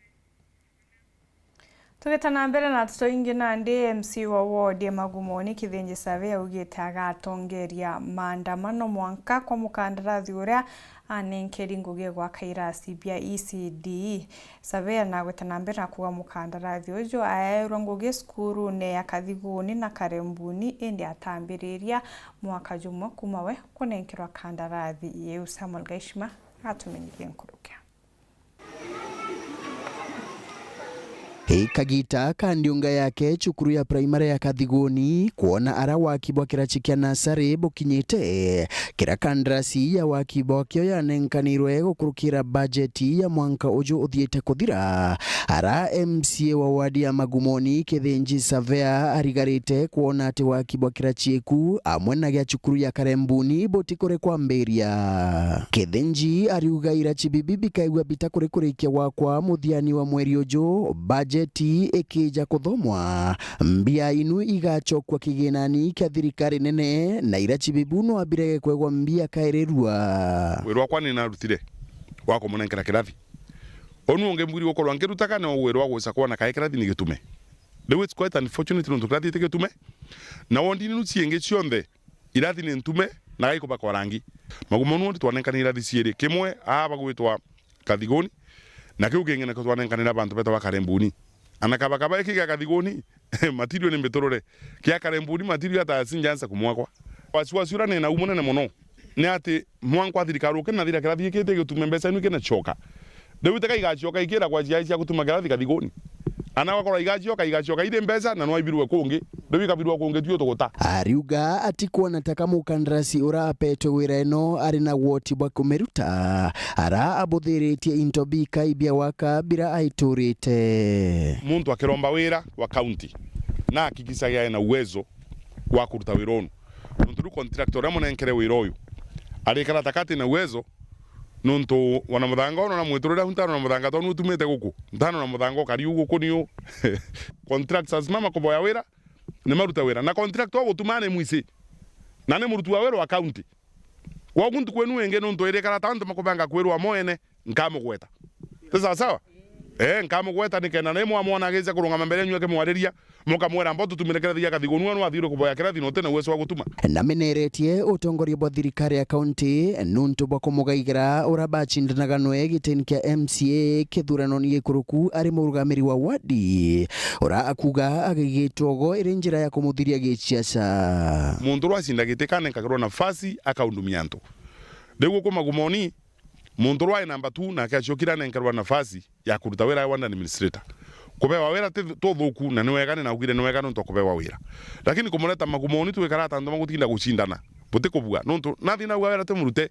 Tugita na mbere na nteto ingi, nandi M C A wa ward ya Magumoni Kithinji Survey augite agatongeria maandamano mwanka kwa mukandarathi uria anenkeri ngugi ya gwaka irasi bia E C D. Survey anagweta na mbere na kuuga mukandarathi uju aeirwe ngugi cukurune ya Kathiguni na Karembuni, indi atambiriria mwaka jumwe kuuma we kunenkerwa kandarathi iu. Samuel Gaishima atumenyithie nkuruki. I kagita ka ndiunga yake cukuru ya primary ya Kathiguni, kwona ara waki bwa kirachi kia nasari bukinyite, kira kandarasi ya waki bwakio yanenkanirwe gukurukira bajeti ya mwanka uju uthiite kuthira, ara M C A wa wadi ya Magumoni Kithinji Surveyor arigarite kwona ati waki bwa kirachi iku amwe na gia cukuru ya Karembuni butikuri kwambiria. Kithinji ariuga irachi bibi bikaigua bita kuri kurikia gwakwa muthiani wa mweri uju, bajeti ikija kuthomwa, mbia inu igacokua kiginani kia thirikari nene, na irachi bibu no abirege kwegwa mbia kairirua. Wira wakwa ni narutire wa kumunenkera kirathi. Unu ungi mbwiri gukorwa nkirutaga ni wira wa guca kwona kae kirathi ni gitume. Riu it's quite unfortunate nontu kirathi ti gitume, na wondini nu ciingi cionthe irathi ni ntume na gaikubakwa rangi. Magumoni ward twanenkanire irathi ciiri, kimwe aa bagwitwa Kathiguni, na kiu kingi nakio twanenkanira bantu betagwa Karembuni. Ana kabakaba iki gia Kathiguni, material ni mbiturure. Kia Karembuni, material ata sinjansa kumwakwa. Wasiwasi uria nina u munene mono, Ni ati mwanka wa thirikari ukina thira kirathi gikite gitume mbeca inu ikina coka. Riu iteka igacoka ikira kwa ciai cia gutuma kirathi kathiguni. Ana gakora igacoka, igacoka iri mbeca na nwaibirwe kungi. Riu ikabirwa kungi tuyo tuguta. Ariuga atikwona ta ka mukandarasi ura apetwe wira ino ari na gwoti bwa kumiruta, ara abuthiritie into bikai bia gwaka bira aiturite. Muntu akiromba wira wa county, na akikisagia ena uwezo wa kuruta wira unu. Nontu riu contractor uria munenkere wira uyu, arikara ta kati na uwezo, nontu wana muthanga ono na mwiturire au ntano na muthanga tonu utumite guku, ntano na muthanga ukari u guku niu. Contractors mama kuboya wira, ni maruta wira. Na contractor ugutuma ni mwisi, na ni muruti wa wira wa county. Kwogu ntuku inu ingi nontu irikara ta antu makubanga kwirwa mwene, nkamugweta. Ti sawa sawa? Eh, nkamugweta nikenda ni mwamwona agiija kurungama mbere yenyu akimwariria, mukamwira, "Mbo tutumire kirathi gia kathiguni, we nwathire kuboya kirathi na uti na uwezo wa gutuma." Nameneretie utongoria bwa thirikari ya kaunti nuntu bwa kumugaigira ura bacindanaga nwe gitini kia M C A kithuranoni gikuruku ari murugamiri wa wadi, ura akuga agaigitwo ugo iri njira ya kumuthiria giciaca. Muntu ura acinda giti kanenkagirwa nafasi akaundumia antu. Riu guku Magumoni, muntu ura ai namba two nake acokire anenkerwa nafasi ya kuruta wira wa ward administrator. Kubewa wira ti tuthuku na ni wega, ni naugire ni wega nontu wa kubewa wira. Lakini kumureta Magumoni twikara ta antu magutinda gucindana, buti kubua. Nontu nathi nauga wira ti murute,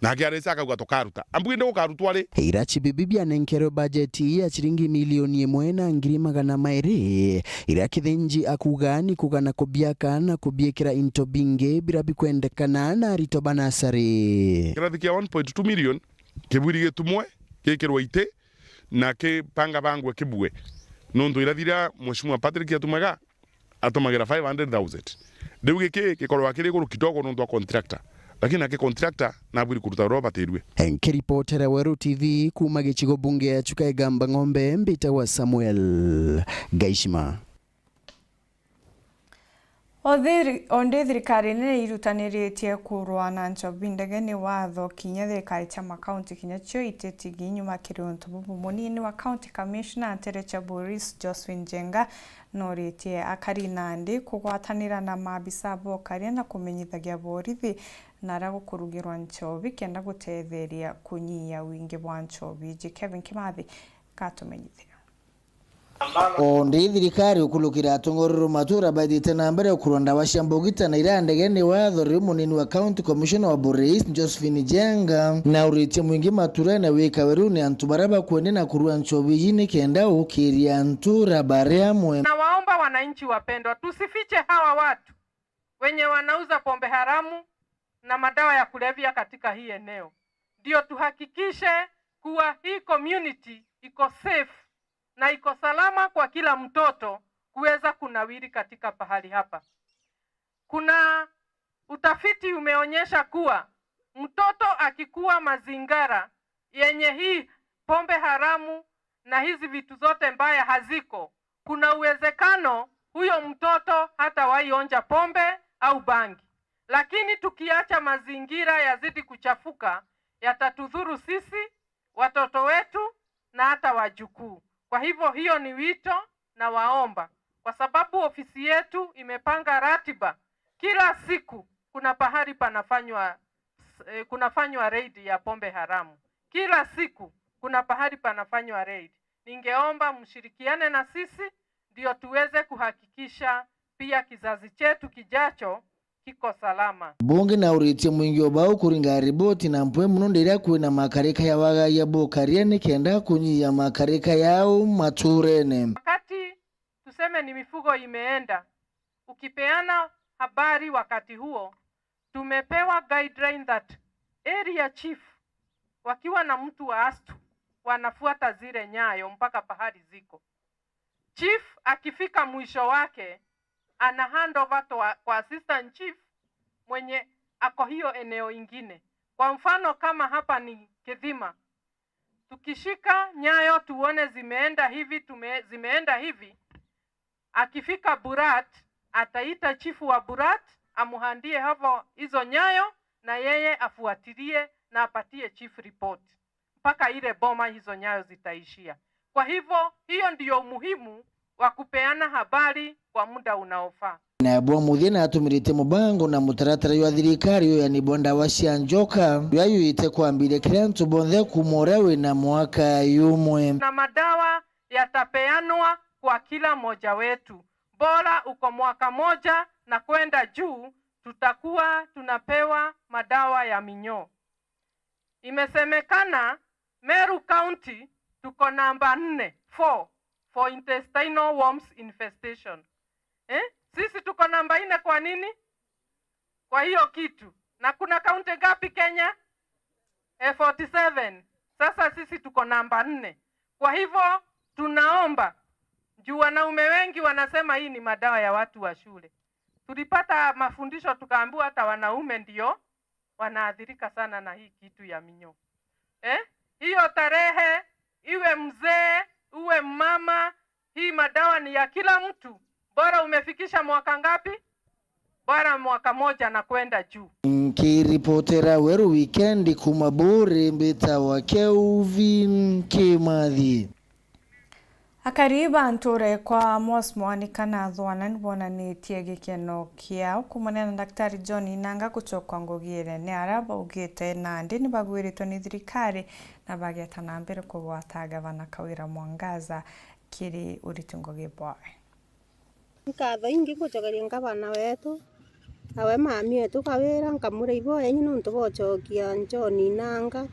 nake arisa akauga tukaruta. Ambu indi gukarutwa ri? Ira cibibi bianenkerwe bajeti ya ciringi milioni imwe na ngiri magana mairi, ira Kithinji akuga ni kugana kubiaka na kubiikira into bingi bira bikwendekana na arito ba nasari. Kirathi kia one point two million kibwiri gitumwe gikirwe iti na kibanga bangwe kibue. Nontu irathi iria Mheshimiwa Patrick atumwaga, atumagira five hundred thousand. Riu giki gikorwa kiri iguru kidogo nontu wa contractor. Lakini nake contractor nabwiri kuruta uria ubatirue. Nkiripotera Weru T V kuuma gicigo bunge ya Chuka Igamba Ng'ombe, mbitagwa Samuel Gaishima. O thiri-, o ndi thirikari nene irutaniritie kurwa na nchobi ndege ni watho kinya thirikari cia makaunti kinya cio ititigi nyuma kiri untu bubu. Munini wa County Commissioner Nterecha Boris Josephine Njenga noritie akari nandi kugwatanira na maabisa bokaria na kumenyithagia borithi na aria gukurugirwa nchobi kenda gutetheria kunyia wingi bwa nchobi iji. Kevin Kimathi gatumenyithia. O ndi thirikari ukulukira atongoria matura baithite na mbere ukurwa ndawa cia mbugita na iria ndege ni watho riu munini wa County Commissioner wa Boris Josephine Njenga nauritie mwingi maturene wika weruni antu baria bakwendia na kurua nchobi iji ni kenda ukiria ntura bari amwe. Nawaomba wananchi wapendwa, tusifiche hawa watu wenye wanauza pombe haramu na madawa ya kulevya katika hii eneo, ndio tuhakikishe kuwa hii community iko safe na iko salama kwa kila mtoto kuweza kunawiri katika pahali hapa. Kuna utafiti umeonyesha kuwa mtoto akikuwa mazingara yenye hii pombe haramu na hizi vitu zote mbaya haziko, kuna uwezekano huyo mtoto hatawahi onja pombe au bangi. Lakini tukiacha mazingira yazidi kuchafuka, yatatudhuru sisi, watoto wetu na hata wajukuu. Kwa hivyo hiyo ni wito na waomba, kwa sababu ofisi yetu imepanga ratiba, kila siku kuna pahali panafanywa, eh, kunafanywa raid ya pombe haramu. Kila siku kuna pahali panafanywa raid. Ningeomba mshirikiane na sisi ndio tuweze kuhakikisha pia kizazi chetu kijacho kiko salama. Bungi nauritie mwingi o bau kuringa riboti na mpwe muno ndiria kwina makarika ya wagaia bukaria ni kenda kunyia makarika yao maturene. Wakati tuseme ni mifugo imeenda, ukipeana habari wakati huo, tumepewa guideline that area chief wakiwa na mtu wa astu wanafuata zile nyayo mpaka pahali ziko. Chief akifika mwisho wake, ana hand over to a-, kwa assistant chief mwenye ako hiyo eneo ingine. Kwa mfano kama hapa ni Kithima, tukishika nyayo tuone zimeenda hivi, tume-, zimeenda hivi, akifika Burat, ataita chifu wa Burat, amuhandie havo hizo nyayo, na yeye afuatilie na apatie chief report mpaka ile boma hizo nyayo zitaishia. Kwa hivyo, hiyo ndio umuhimu wa kupeana habari kwa muda unaofaa. Na bwa muthia natumirite mubango na mutaratara jwa thirikari uyu yani bwa ndawa cia njoka, jwa yuite kwambiria kiri antu bonthe kuuma uria wina mwaka yumwe. Na madawa yatapeanwa kwa kila mmoja wetu. Bora uko mwaka moja na kwenda juu, tutakuwa tunapewa madawa ya minyoo. Imesemekana Meru County tuko namba nne, four, for intestinal worms infestation. Eh? Sisi tuko namba nne kwa nini? Kwa hiyo kitu. Na kuna county ngapi Kenya? Eh, forty seven. Sasa sisi tuko namba nne. Kwa hivyo tunaomba, juu wanaume wengi wanasema hii ni madawa ya watu wa shule. Tulipata mafundisho tukaambiwa hata wanaume ndio wanaathirika sana na hii kitu ya minyoo. Eh? Hiyo tarehe, iwe mzee, uwe mama, hii madawa ni ya kila mtu. Bora umefikisha mwaka ngapi? Bora mwaka moja na kwenda juu. Nkiripotera Weru Weekend kuuma Buuri, mbitawa Kelvin Kimathi. Akari ba ntuura kwa Mosmwani kana Thwana nibonanitie gikeno kiao kumunena Daktari John Inanga gucoka ngugiine. Ni aria baugite nandi nibagwiritwe ni thirikari na bageta na mbere kugwata Gavana Kawira Mwangaza kiri uriti ngugi bwawe. Nkatho ingi ngucokeria ngavana wetu, nawe mami wetu Kawira, nkamwira ibwega nontu bwa ucokia John Inanga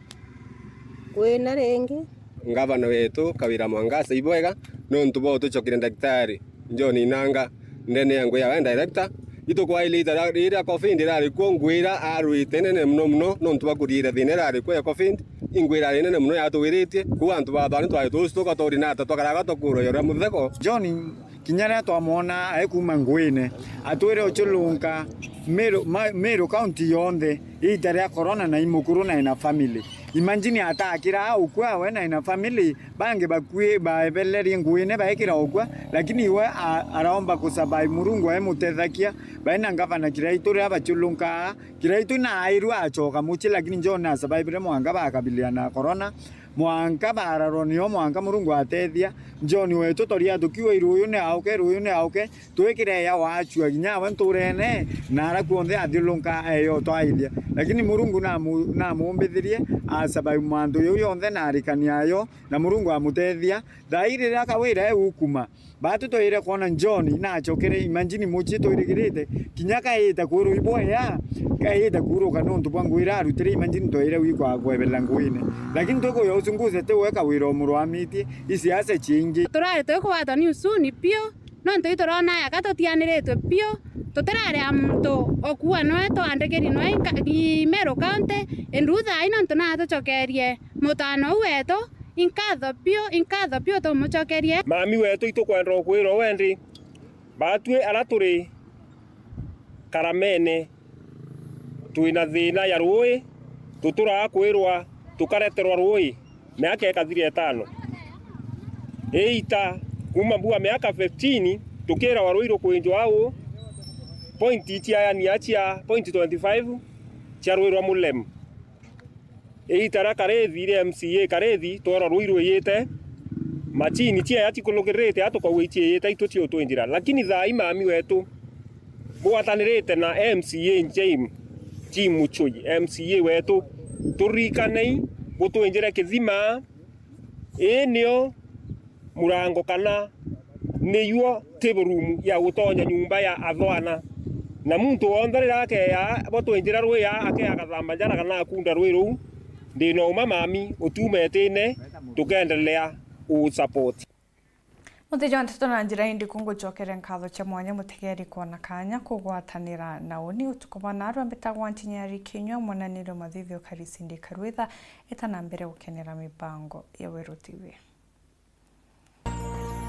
kwina ringi. Ngavana wetu Kawira Mwangaza ibwega nontu bwa utucokeria Daktari John Inanga ndene ya ngugi yawe director. Itukwaile ita riria COVID irari kuo, ngugi iria arwite nene muno muno nontu bwa kuriira thina irari kuo ya COVID. Ingugi irari nene muno yatugwiritie, kwou antu ba Thwani twari tucituka turi na ata twakaraga tukurwa uria mutheko. John Kinya riria twamwona ai kuuma nguine, atwire uculunka Meru, ma-, Meru County yonthe iita ria corona na imukuru na ina family. Imagine atakiraa ukua we na ina family, bangi bakui baebelerie nguine baikira ukua, lakini iwe a-, araomba kusabai Murungu aimutethakia, baina ngavana Kiraitu riria baculunkaa, Kiraitu na airua acoka mucii, lakini John asabaibire mwanka bakabiliana na corona. Mwanka bararwa nio mwanka Murungu atethia. John wetu toria tukiuga iruyu ni auke, iruyu ni auke, twikire ya wachua kinya we nturene, na ara kuonthe athiurunka eyo twaithia. Lakini Murungu namu-, namumbithirie, asabai mantu yau yonthe na arikania ayo, na Murungu amutethia. Thaa ii riria Kawira eukuma, Baatu twaire kwona John nacokere, imagine mucii twirigirite, kinya kaita kwirwa ibwea, kaita kuruka nontu bwa ngugi iria arutire, imagine twaire gwikwa kweberera nguine. Lakini twikuya uchunguze ti we Kawira umurwamitie, i siasa ciingi. Turari twikugwatwa ni usuni biu, nontu iturona yaka tutianiritwe biu, tutirari a muntu okua noe twandikiri noe inka-, i Meru County, indi u thaa ii nontu natucokerie mutano u wetu, Inkatho biu, inkatho biu tumucokerie. Mami wetu, itukwenda ukwira wendi, baatui ara turi Karamene, twina thina ya ruui, tuturaa kwirwa tukareterwa ruui miaka ikathira itano. Iita kuuma mbua miaka fifteen, tukirawa ruui rukwinjwa au, point cia yani cia point twenty five cia ruui rwa Mulem. Iita ria Karithi, ria M C A Karithi, twerwa ruui rwiyite, machini ciaya cikulukirite, a tukaugua iciiyite, itu ciutwinjira. Lakini thaa ii mami wetu, bugwatanirite na M C A James, Jim Muchui, M C A wetu, turirikanei, butwinjire kithima, ii nio murango kana niyo table room ya gutonya nyumba ya athwana. Na muntu wonthe riria akeya, botwinjira ruui aa, akeya agathamba njara kana akunda ruui ruu, ndina uma mami, utiuma itine, tukendelea u support. Muti jwa nteto na njira indi kungucokere nkatho cia mwanya mutegeri kwona kanya kugwatanira na uni utuku bwa narua. Mbitagwa Ntinyari Kinyua, mwananire mathithio Karisi Ndikarwitha, eta na mbere gukenera mibango ya Weru T V.